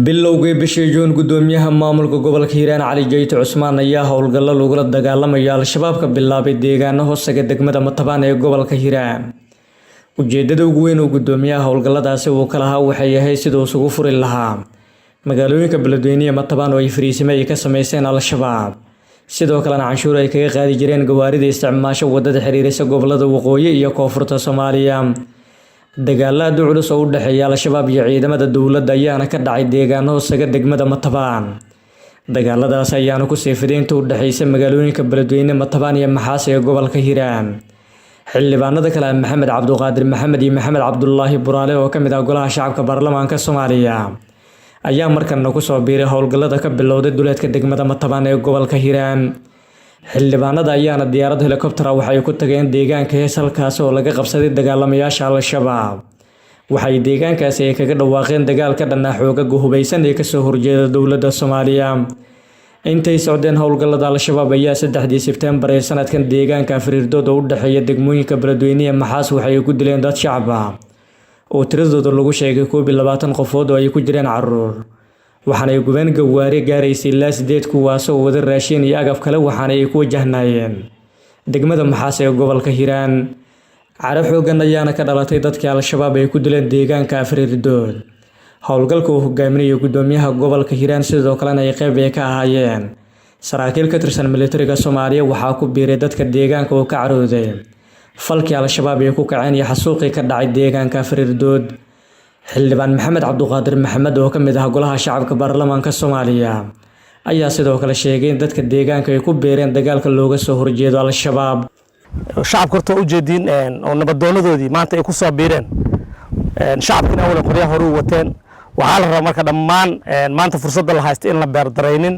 Bilowgii bishii Juun, gudoomiyaha maamulka gobolka Hiiraan Cali Jeyte Cusmaan ayaa howlgallo lagula dagaalamayo Al-Shabaab ka bilaabay deegaano hoostaga degmada Matabaan ee gobolka Hiiraan. Ujeedada ugu weyn oo gudoomiyaha howlgalladaasi uu ka lahaa waxay ahayd siduu isugu furi lahaa magaalooyinka Beledweyne iyo Matabaan oo ay fariisimo ay ka sameyseen Al-Shabaab, sidoo kalena canshuur ay kaga qaadi jireen gawaarida isticmaasho wadada xiriirisa gobolada waqooyi iyo koonfurta Soomaaliya. Dagaalo aad u culus oo u dhexeeya Al-Shabaab iyo ciidamada dowladda ayaana ka dhacay deegaano hoostaga degmada Matabaan. Dagaaladaas ayaana ku sii fiday inta u dhexeysa magaalooyinka Beledweyne, Matabaan iyo Maxaas ee gobolka Hiiraan. Xildhibaanada kale ah Maxamed Cabduqaadir Maxamed iyo Maxamed Cabdulaahi Buraale oo ka mid ah golaha shacabka baarlamaanka Soomaaliya ayaa markana kusoo biiray howlgallada ka bilowday duleedka degmada Matabaan ee gobolka Hiiraan. Xildhibaanada ayaana diyaarad helikobtera waxay ku tageen deegaanka Hees, halkaas oo laga qabsaday dagaalamayaasha Al-Shabaab. Waxay deegaankaasi ay kaga dhawaaqeen dagaal ka dhan ah xoogaga hubeysan ee kasoo horjeeda dowladda Soomaaliya. Intay socdeen howlgallada, Al-Shabaab ayaa 3dii Sebtembar ee sanadkan deegaanka Afriirdood oo u dhexeeya degmooyinka Beledweyne iyo Maxaas waxay ku dileen dad shacab ah oo tiradooda lagu sheegay 21 qofood oo ay ku jireen caruur, waxaana ay gubeen gawaari gaaraysay ilaa 8, kuwaasoo wada raashin iyo agab kale, waxaana ay ku wajahnaayeen degmada Maxaas ee gobolka Hiiraan. Caro xooggan ayaana ka dhalatay dadkii Al-Shabaab ay ku dileen deegaanka Afriirdood. Howlgalka uu hogaaminayo gudoomiyaha gobolka Hiiraan, sidoo kalena ay qayb ay ka ahaayeen saraakiil ka tirsan militariga Soomaaliya, waxaa ku biiray dadka deegaanka oo ka carooday falkii Al-Shabaab ay ku kaceen iyo xasuuqii ka dhacay deegaanka Afriirdood. Xildhibaan Maxamed Cabduqaadir Maxamed oo ka mid ah golaha shacabka baarlamaanka Soomaaliya ayaa sidoo kale sheegay in dadka deegaanka ay ku biireen dagaalka looga soo horjeedo Al-Shabaab. Shacabka horta waa ujeediin oo nabadoonadoodii maanta ay ku soo biireen. Shacabkina awalan qoryaha hore u wateen. Waxaa la rabaa marka dhammaan maanta fursadda la haysta in la beerdaraynin.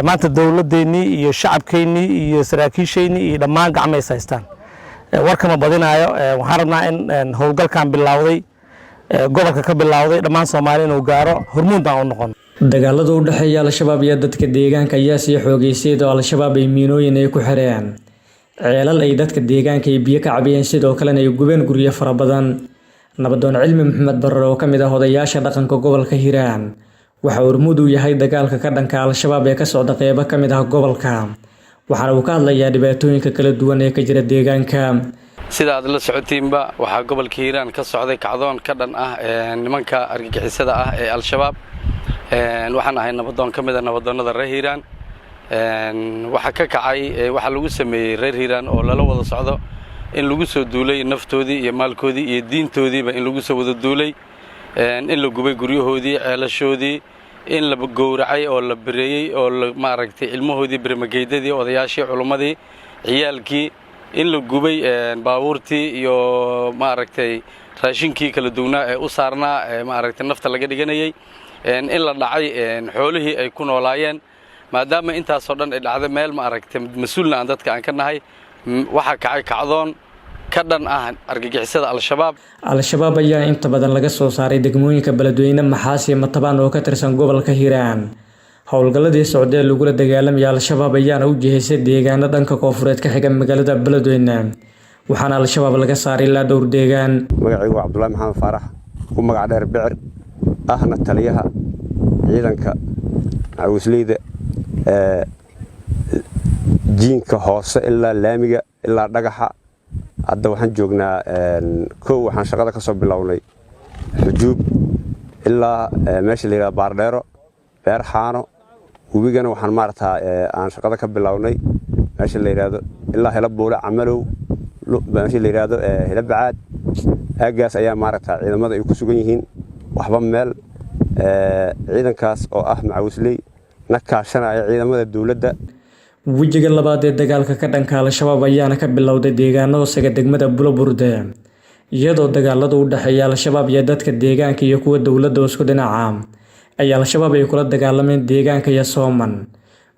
Maanta dowladdeennii iyo shacabkeennii iyo saraakiisheennii iyo dhammaan gacmays haystaan. Warkama badinaayo. Waxaan rabnaa in howlgalkan bilowday, gobolka ka bilowday, dhammaan Soomaali inuu gaaro, hormuud aan u noqon. Dagaalada u dhexeeya Al-Shabaab iyo dadka deegaanka ayaa sii xoogeysay, oo Al-Shabaab ay miinooyin ay ku xireen ceelal ay dadka deegaanka ay biyo ka cabiyeen, sidoo kalena ay gubeen guryo fara badan. Nabadoon Cilmi Maxamed Barre oo ka mid ah odayaasha dhaqanka gobolka Hiiraan waxa hormuud uu yahay dagaalka ka dhanka Al-Shabaab ee ka socda qeybo ka mid ah gobolka, waxaana uu ka hadlayaa dhibaatooyinka kala duwan ee ka jira deegaanka. Sida aad la socotiinba, waxaa gobolka Hiiraan ka socday kacdoon ka dhan ah nimanka argagixisada ah ee Al-Shabaab. Waxaan ahay nabadoon ka mid a nabadoonnada reer Hiiraan. Waxaa ka kacay, waxaa lagu sameeyey reer Hiiraan oo lala wada socdo in lagu soo duulay naftoodii iyo maalkoodii iyo diintoodiiba, in lagu soo wada duulay, in la gubay guryahoodii, ceelashoodii, in la gowracay oo la bireeyey oo maaragtay ilmahoodii, birmageydadii, odayaashii, culummadii, ciyaalkii, in la gubay baabuurtii iyo maaragtay raashinkii kala duwnaa ee u saarnaa ee maaragtay nafta laga dhiganayey, in la dhacay xoolihii ay ku noolaayeen. Maadaama intaasoo dhan ay dhacday, meel maaragtay mas-uulna aan dadka aan ka nahay, waxaa kacay kacdoon ka dhan ah argagixisada Al-Shabaab. Al-Shabaab ayaa inta badan laga soo saaray degmooyinka Beledweyne, Maxaas iyo Matabaan oo ka tirsan gobolka Hiiraan. Howlgalladii socdee lagula dagaalamaya Al-Shabaab ayaana u jihaysay deegaano dhanka koonfureed ka xiga magaalada Beledweyne, waxaana Al-Shabaab laga saaray ilaa dhowr deegaan. Magacaygu waa Cabdullaahi Maxamed Faarax, ku magac dheer Bicir, ahna taliyaha ciidanka macawisleyda ee jiinka hoose ilaa laamiga ilaa dhagaxa. Hadda waxaan joognaa kow. Waxaan shaqada ka soo bilownay Xujuub ilaa meesha la yidhahdo Baardheero, Beer Xaano, webigana waxaan maaragtaa aan shaqada ka bilownay meesha la yidhaahdo ilaa Helo Buule, Camalow, meesha la yidhaahdo Helo Bacaad. Aaggaas ayaa maaragtaa ciidamada ay ku sugan yihiin. Waxba meel ciidankaas oo ah macawisley na kaashanaya ciidamada dowladda. Wejiga labaad ee dagaalka ka dhanka Al-Shabaab ayaana ka bilowday deegaano hoosaga degmada Bulaburde, iyadoo dagaaladu u dhexeeya Al-Shabaab iyo dadka deegaanka iyo kuwa dowladda isku dhinaca ay Al-Shabaab ay kula dagaalameen deegaanka Yasooman.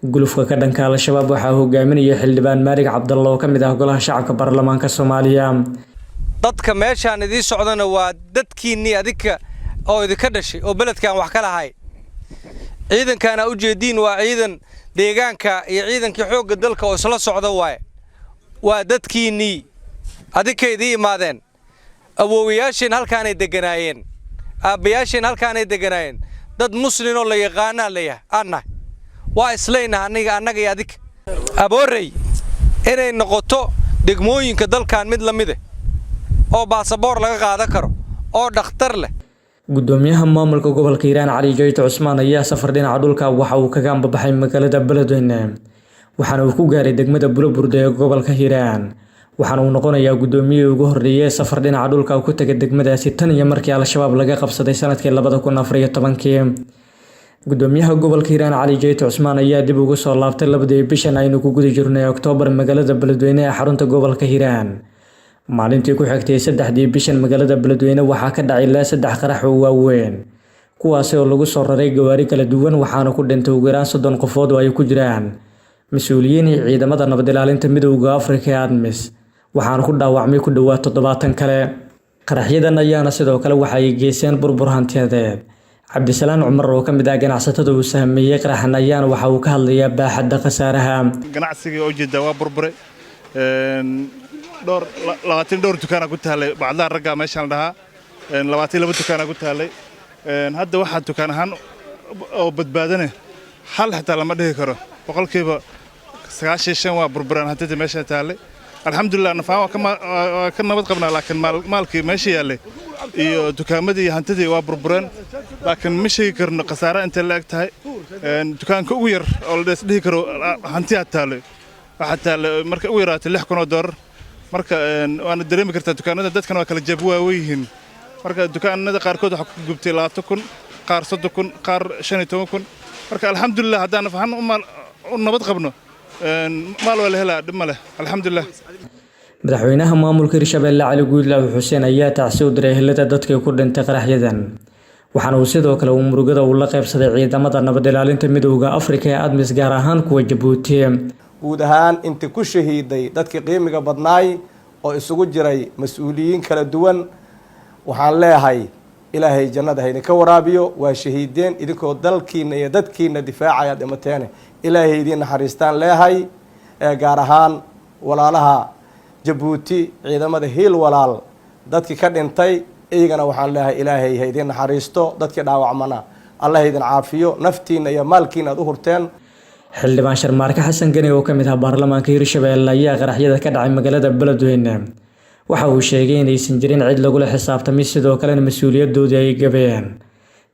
Gulufka ka dhanka Al-Shabaab waxaa hogaaminaya xildhibaan Maalig Cabdalla oo ka mid ah golaha shacabka baarlamaanka Soomaaliya. Dadka meeshaan idiin socdana waa dadkiinnii adinka oo idinka dhashay oo beledkaan wax ka lahay. Ciidankaana ujeediin waa ciidan deegaanka iyo ciidankii xoogga dalka oo isla socda waaye, waa dadkiinnii. Adinkay idii imaadeen. Awoowayaashiin halkaanay degganaayeen, aabbayaashiin halkaanay degganaayeen. Dad muslinoo la yaqaanaa layahay aan nahay. Waa islaynaha aniga, annaga iyo adinka. Aboorey inay noqoto degmooyinka dalkan mid la mid eh oo baasaboor laga qaadan karo oo dhakhtar leh. Gudoomiyaha maamulka gobolka Hiiraan Cali Jayte Cusmaan ayaa safar dhinaca dhulka waxa uu kaga ambabaxay magaalada Beledweyne, waxaana uu ku gaaray degmada Bulaburde ee gobolka Hiiraan. Waxaana uu noqonayaa gudoomiyihii ugu horreeyay ee safar dhinaca dhulka ku tagay degmadaasi tan iyo markii Al-Shabaab laga qabsaday sanadkii 2014-kii. Gudoomiyaha gobolka Hiiraan Cali Jayte Cusmaan ayaa dib ugu soo laabtay 2dii bishan aynu ku guda jirnay Oktoobar magaalada Beledweyne ee xarunta gobolka Hiiraan. Maalintii ku xigtay 3dii bishan magaalada Beledweyne waxaa ka dhacay ilaa 3 qarax oo waaweyn, kuwaasi oo lagu soo raray gawaari kala duwan, waxaana ku dhintay ugu yaraan 30 qofood oo ay ku jiraan mas-uuliyiin iyo ciidamada nabad ilaalinta Midowga Afrika ee ATMIS, waxaana ku dhaawacmay ku dhowaad 70 kale. Qaraxyadan ayaana sidoo kale waxa ay geysteen burbur hantiyadeed. Cabdisalaan Cumar oo ka mid ah ganacsatada uu saameeyey qaraxan ayaana waxa uu ka hadlayaa baaxadda khasaaraha. Ganacsigii oo jeeda waa burburay. Dhowr 20 dhowr dukaana ku taalay bacdaha ragga meeshaan la dhahaa, 22 dukaana ku taalay. Hadda waxaa dukaan ahaan oo badbaadane hal xitaa lama dhihi karo. 95% waa burburaan hantidii meesha taallay. Alxamdulilah, nafaan waa ka nabad qabnaa, laakiin maalkii meesha yaallay iyo dukaamadii iyo hantidii waa burbureen. Laakiin ma sheegi karno khasaare intay la eg tahay. Dukaanka ugu yar oo la dhihi karo hantiyaa taallay waxaa taallay marka ugu yaraatay $6,000. Marka waana dareemi kartaa, dukaanada dadkana waa kala jeeb waaweyn yihiin. Marka dukaanada qaarkood waxaa ku gubtay 20,000, qaar 30,000, qaar 15,000. Marka alxamdulilah, haddaan nafahan u nabad qabno, maal waa la helaa, dhib ma leh, alxamdulilah. Madaxweynaha maamulka Hirshabelle Cali Guudlaaw Xuseen ayaa tacsi u diray ehelada dadkii ku dhintay qaraxyadan, waxaana uu sidoo kale uu murugada uu la qaybsaday ciidamada nabad ilaalinta Midowga Afrika ee ATMIS, gaar ahaan kuwa Jabuuti. Guud ahaan intii ku shahiiday dadkii qiimiga badnaay oo isugu jiray mas-uuliyiin kala duwan, waxaan leeyahay Ilaahay jannada ha idinka waraabiyo. Waa shahiideen idinkoo dalkiina iyo dadkiina difaacaya dhimateene, Ilaahay idiin naxariistaan leeyahay. Gaar ahaan walaalaha Jabuuti, ciidamada Hiil Walaal, dadkii ka dhintay iyagana waxaan leeyahay Ilaahay ha idiin naxariisto, dadkii dhaawacmana Allah ha idin caafiyo. Naftiina iyo maalkiina aad u hurteen. Xildhibaan Sharmaarke Xasan Geni oo ka mid ah baarlamaanka Hirshabelle ayaa qaraxyada ka dhacay magaalada Beledweyne waxa uu sheegay inaysan jirin cid lagula xisaabtamay, sidoo kalena mas-uuliyadoodii ay gabeen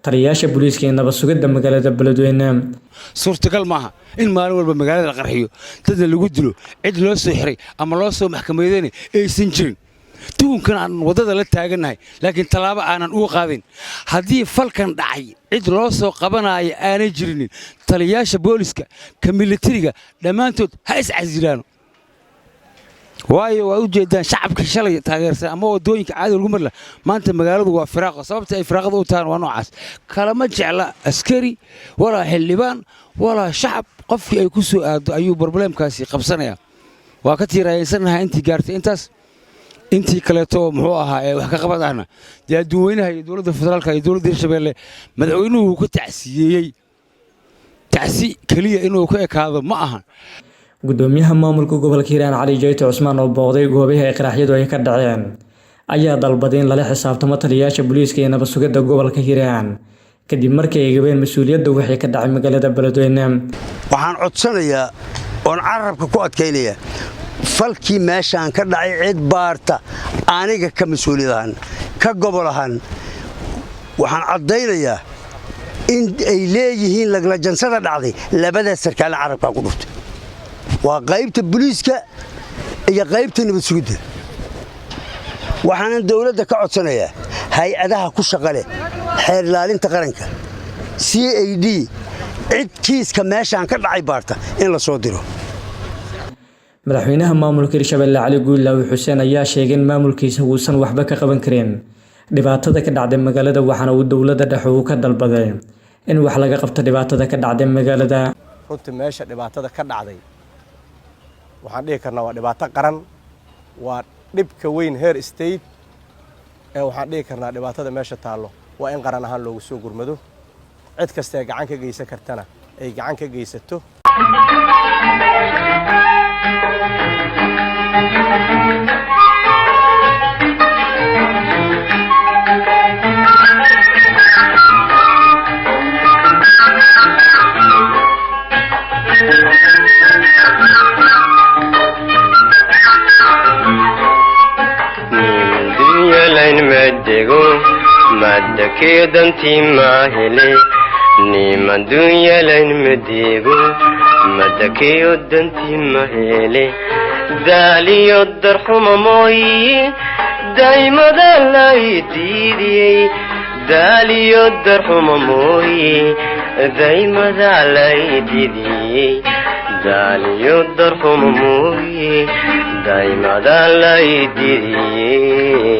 taliyayaasha booliiska ee nabad sugidda magaalada Beledweyne. Suurtagal maaha in maalin walba magaalada la qarxiyo, dadna lagu dilo, cid loo soo xiray ama loo soo maxkamadeynay aysan jirin. Tuunkan aan waddada la taagannahay, laakiin tallaabo aanan uga qaadin. Haddii falkan dhacay cid loo soo qabanaayo aanay jirinin, taliyayaasha booliska ka militariga dhammaantood ha iscasilaano. Waayo, waad u jeedaan shacabkii shalay taageersan ama waddooyinka caadiga lagu mari laha, maanta magaaladu waa firaaqo. Sababta ay firaaqada u tahan waa noocaas. Kalama jecla askari walaa xildhibaan walaa shacab. Qofkii ay ku soo aaddo ayuu problemkaasi qabsanayaa. Waa ka tiiraayaysannahay intii gaartay intaas. Intii kaleeto muxuu ahaa ee wax ka qabad ahna dee adduunweynaha iyo dowladda federaalka iyo dowladda Hirshabeelle madaxweynuhu wuu ka tacsiyeeyey. Tacsi keliya inuu ka ekaado ma ahan. Gudoomiyaha maamulka gobolka Hiiraan Cali Jayte Cusmaan oo booqday goobihii ay qaraxyadu ay ka dhaceen ayaa dalbaday in lala xisaabtamo taliyayaasha booliiska iyo nabad sugidda gobolka Hiiraan kadib markii ay gabeen mas-uuliyadda wixii ka dhacay magaalada Beledweyne. Waxaan codsanayaa oon carabka ku adkaynayaa, falkii meeshaan ka dhacay cid baarta aniga ka mas-uuliyad ahaan, ka gobol ahaan, waxaan caddaynayaa in ay leeyihiin laglajansada dhacday labada sarkaale carabkaa ku dhuftay, waa qaybta buliiska iyo qaybta nabad sugidda. Waxaanan dawladda ka codsanayaa hay-adaha ku shaqa leh, xeer ilaalinta qaranka, CID, cid kiiska meeshaan ka dhacay baarta in la soo diro. Madaxweynaha maamulka Hirshabelle Cali Guudlaaw Xuseen ayaa sheegay in maamulkiisa uusan waxba ka qaban karin dhibaatada ka dhacday magaalada, waxaana uu dowladda dhexe uu ka dalbaday in wax laga qabto dhibaatada ka dhacday magaalada. Runtii meesha dhibaatada ka dhacday waxaan dhihi karnaa waa dhibaato qaran, waa dhibka weyn heer state ee waxaan dhihi karnaa dhibaatada meesha taallo waa in qaran ahaan loogu soo gurmado, cid kasta ee gacan ka geysan kartana ay gacan ka geysato. Madego madakeyo dantii maahele, niman dunyalayn madego madakeyo dantii mahele. Daaliyo darxuma mooyi daymada lay diidiyey, daaliyo darxuma mooyi daymada lay diidiyey, daaliyo darxuma mooyi daymada lay diidiyey.